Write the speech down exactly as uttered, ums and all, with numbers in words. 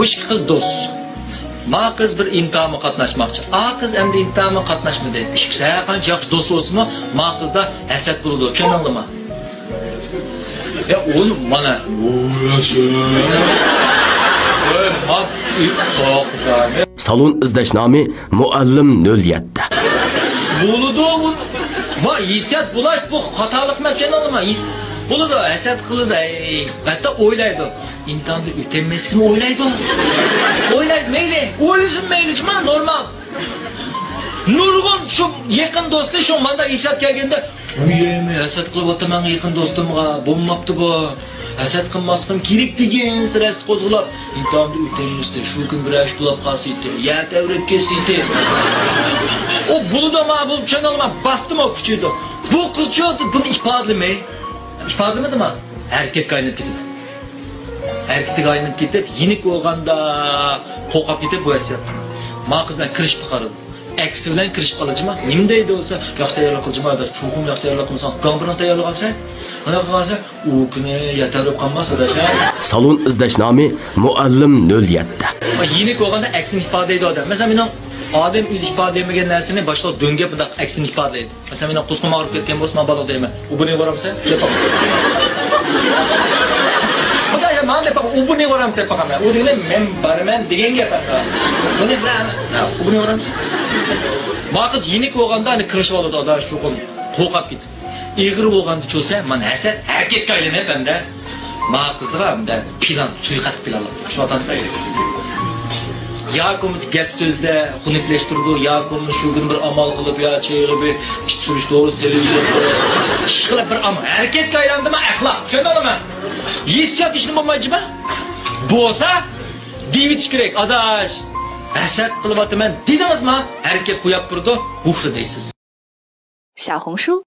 ئىككى قىز دوست. ما قىز بىر ئىمتىھانغا قاتناشماقچى. ئا قىز ئەمدى ئىمتىھانغا قاتناشمىدى. ئىككىسى ھەر قانچە ياخشى دوست بولسىمۇ، ما قىزدا ھەسەت بولىدۇ. چۈشەندىڭلىما؟ يا ئۇنى مانا. ۋوي، ما-، توختاڭ. سالون ئىزدەشنامە مۇئەللىم نۆل يەتتە. بولىدۇ. ما ھېسسىيات بولاش بۇ خاتالىق ئەمەس، چۈشەندىڭلىما؟ ھېس-، بولىدۇ، ھەسەت قىلىدۇ، ئەي، ھەتتا ئويلايدۇ. ئىمتىھاندا ئۆتەلمەسلىكىنى ئويلايدۇ. ئويلايدۇ، مەيلى. ئويلىسۇن، مەيلى، جۇما، نورمال. نۇرغۇن شۇ يېقىن دوستى شۇ ماندا ھېسسىيات كەلگەندە، ۋوي، مەن ھەسەت قىلىۋاتىمەن يېقىن دوستۇمغا، بولماپتۇ بۇ. ھەسەت قىلماسلىقىم كېرەك دېگەنسېرى ھەسەت قوزغىلاپ، ئىمتىھاندا ئۆتەلمەستە، شۇ كۈنى بىر ئىش بولۇپ قالسا ئىدى، يەر تەۋرەپ كەتسە ئىدى. ئۇ بولىدۇ، ما بۇ چۈشەنەلمەي باستىمۇ كۈچىيىدۇ. بۇ قىزچۇ بۇنى ئىپادىلىمەي. ئىپادىلىمىدىما؟ ھەرىكەتكە ئايلىنىپ كېتىدۇ. ھەرىكىتىگە ئايلىنىپ كېتىپ، يېنىك بولغاندا قورقۇپ كېتىپ بۇ ھېسسىياتتىن. ما قىز بىلەن كىرىشىپ قارىدى. ئەكسى بىلەن كىرىشىپ قالدى جۇما. نېمە دەيدۇ دېسە، ياخشى تەييارلىق قىلدى جۇما دەپ، چوقۇم ياخشى تەييارلىق قىلمىساڭ، گامبىرنى تەييارلىغانسەن. مانا قىلغانسەن، ئۇ كۈنى يەتەرلىك قالماس ئاداش ھە. سالون ئىزدەشنامە مۇئەللىم نۆل يەتتە. يېنىك بولغاندا ئەكسىنى ئىپادىلەيدۇ ئادەم. مەسىلەن، مېنىڭ ئادەم ئۆزى ئىپادىلىيەلمىگەن نەرسىنى باشقىلار دۆڭگەپ بۇنداق ئەكسىنى ئىپادىلەيدۇ. مەسىلەن، مېنىڭ قۇسقۇم ئاغرىپ كەتكەن بولسا، مەن بالىغا دەيمەن، ئۇ بۇنى بارامسەن دەپ باقىمەن. خۇدايىم، مانا دەپ باقىمەن، ئۇ بۇنى بارامسەن دەپ باقىمەن. ئۇ دېگىنى مەن بارىمەن دېگەن گەپ ھەتتا. بۇنى بىلەن، ئۇ بۇنى بارامسەن؟ ما قىز يېنىك بولغاندا ئەنە كىرىشىۋالىدۇ ئاداش، چوقۇم قورقۇپ كېتىپ. ئېغىر بولغاندا چۈشەنسە، مانا ھەسەت ھەرىكەتكە ئايلىنىپ ھەمدە ما قىزغا ھەمدە پىلان، سۇيىقەست پىلانلاپ شۇ ئاتامسا. ياكى بولمىسا گەپ سۆزدە خۇنۈكلەشتۈرىدۇ، ياكى بولمىسا شۇ كۈنى بىر ئامال قىلىپ، يا چېيىغا بىر ئىت سۈرۈش، توغرا تېلېۋىزور، ئىش قىلىپ بىر ئامال. ھەرىكەتكە ئايلاندىمۇ ئەخلاق، چۈشەندىڭلىما؟ ھېسسىيات ئىشنى بولمايدۇ جۇما. بولسا دېيىۋېتىش كېرەك، ئاداش، ھەسەت قىلىۋاتىمەن دېدىڭىزما؟ ھەرىكەت قويۇپ تۇرىدۇ، ھۇھ دەيسىز. 小红书